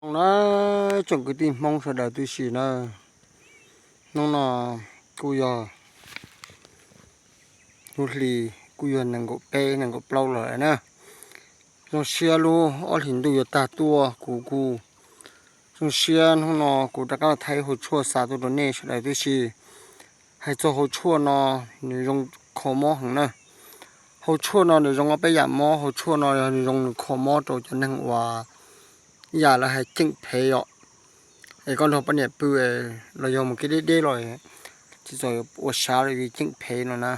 Zoo na, tsoom kwv tij Hmoob sawv daws tib si na, hnub no kuj yog lub hli, kuj yog nees nkaum peb nees nkaum plaub los lawm na. Zoo siab lub ob hlis ntuj yuav tag tuaj, kuv kuj zoo siab hnub no kuv rov qab los thaij hauv tshuaj xa tuaj rau nej sawv daws tib si. Hais txog hauv tshuaj no, nws zoo kho mob heev na. Hauv tshuaj no nws zoo ob peb yam mob, hauv tshuaj no yog nws zoo nws kho mob rau cov neeg uas ib yam lawv hais ceem phev os. Es koj nrog poj niam pw los yog mus kev deb deb los tsis txawj ua sav li ceem phev no na.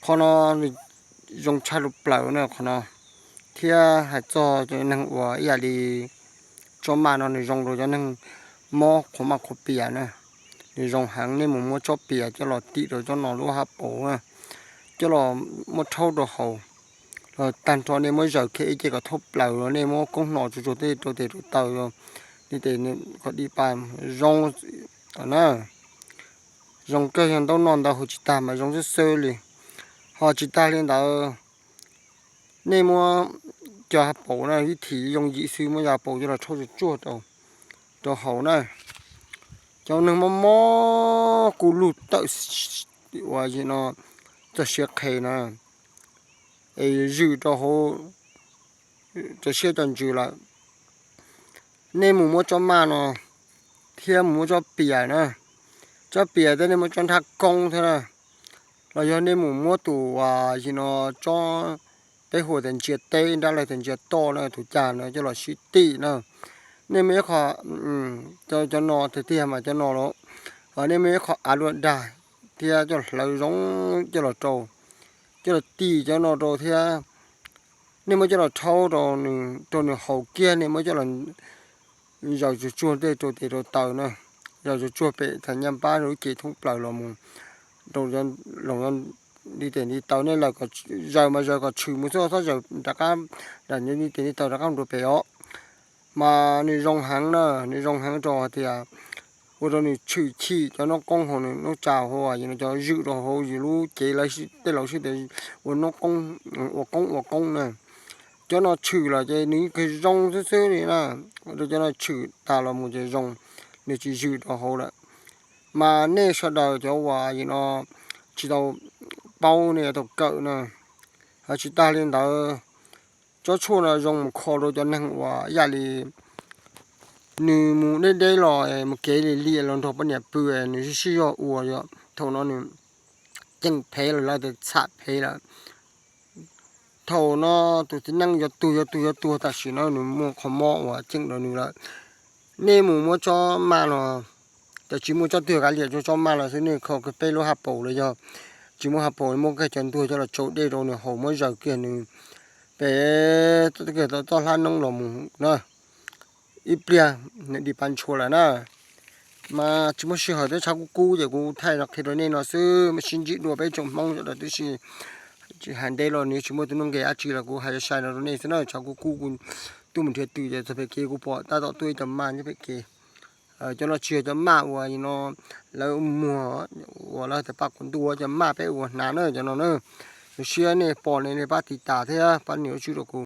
Qhov no nws zoo tshaj lub plaws na qhov no. Thiab hais txog cov neeg uas ib yam li tsob maj no nws zoo rau cov neeg mob qhuav maj qhuav pias na. Nws zoo heev, nej mus muab tsob pias coj los tim rau cov no lub hauv paus na, coj los muab rhaub rau haus, los tag nrho nej muab zaws kiag ib ce kom thoob plaws, nej muab koob hno tsuag tsuag tej rau tes rau taw, li tes kom dim pa, zoo na. Zoo kawg, yog ntaub noj ntau haus tsis tag mas zoo xwb xwb li. Ho tsis tag li ntawd, nej muab cov hauv paus na, vib thim yooj yim xwb, muab cov hauv paus coj los rhaub tsuag tsuag rau haus na. Cov neeg mob mob kuj lug tawm uas no txog siav qhe na, es zwm rau hauv cov siab cov ntsws lawm. Nej mus muab tsob maj no thiab mus muab tsob pias na, tsob pias thiab nej muab tsob nrhab koob thiab na, los yog nej mus muab tus uas no tsob peb hu tias ntsia teb, nrab lawv tias ntsia toj na, tus cas no coj los sib tim na. Nej muaj ib qho, cov no tiag tiag mas cov no los, nej muaj ib qho av dua dag thiab coj hlawv zoo coj los rau, coj los tim cov no rau thiab. Nej muab coj los rhaub rau nws haus kiag, nej muab coj los zaws tsuag tsuag tej rau tes rau taw na, zaws tsuag tsuag pem thav nyaj pab lub cev thoob plaws los mus rau li tes li taw. Nej zaws mas zaws kom tshwm mus xwb, txhob zaws rov qab, li tes li taw rov qab mus rau pem os. Mas nws zoo heev na, nws zoo heev rau hais tias ua rau nws tshwm chim cov noob qoob hauv nws noob tsa hauv, cov zwm rau hauv yus lub cev, lawv tej laus sib tias ua noob qoob, ua qoob ua qoob na. Cov no tshwm los ces nws yeej kawg zoo xwb xwb li na, ua rau cov no tshwm tas los mus ces zoo, nws tsis zwm rau hauv lawm. Mas nej sawv daws cov uas no tsis tau paub nej yuav tau kawm na. Ho tsis tag li ntawd, tsob tshuaj no zoo mus kho rau cov neeg uas ib yam li nws mus deb deb los mus kev li li los nrog poj niam pw, nws sib sib zog ua, thaum no nws ceem phev lawm, lawv tias txham phev lawm. Thaum no tus txiv neej yuav tuag yuav tuag yuav tuag tam sim no nws muaj qhov mob uas ceem rau nws lawm. Nej mus muab tsob maj no, cov tsis muaj tsob twg kav liam, tsob maj los xwb, nej kho kiag peb lub hauv paus los yog tsis muaj hauv paus, muab kiag cov ntuag coj los tsau dej rau nws haus, muab zaws kiag nws pem toj hlab noob los mus na, ib pliag nws dim pa ntshua lawm na. Mas tsis muaj sij hawm, twb tshav kub kub ces kuv thaij los qhia rau nej no xwb, mas sib ntsib dua peb tsoom Hmoob sawv daws tib si. Tsis hais ntev los nws tsis muaj tus nuj nqes dab tsi los kuv hais sai no rau nej xwb na, tshav kub kub kuv tuaj mus nrhiav twm ces txog pem kev kuv pom tab tom tuaj ib co maj nyob pem kev. Cov no tsis yog cov maj uas no lawv muag uas lawv tias paj quav ntuj, cov maj peb ua hnav na cov no na. Zoo siab nej pom ne, nej pab tiv tas thiab pab nias lub tswb rau kuv.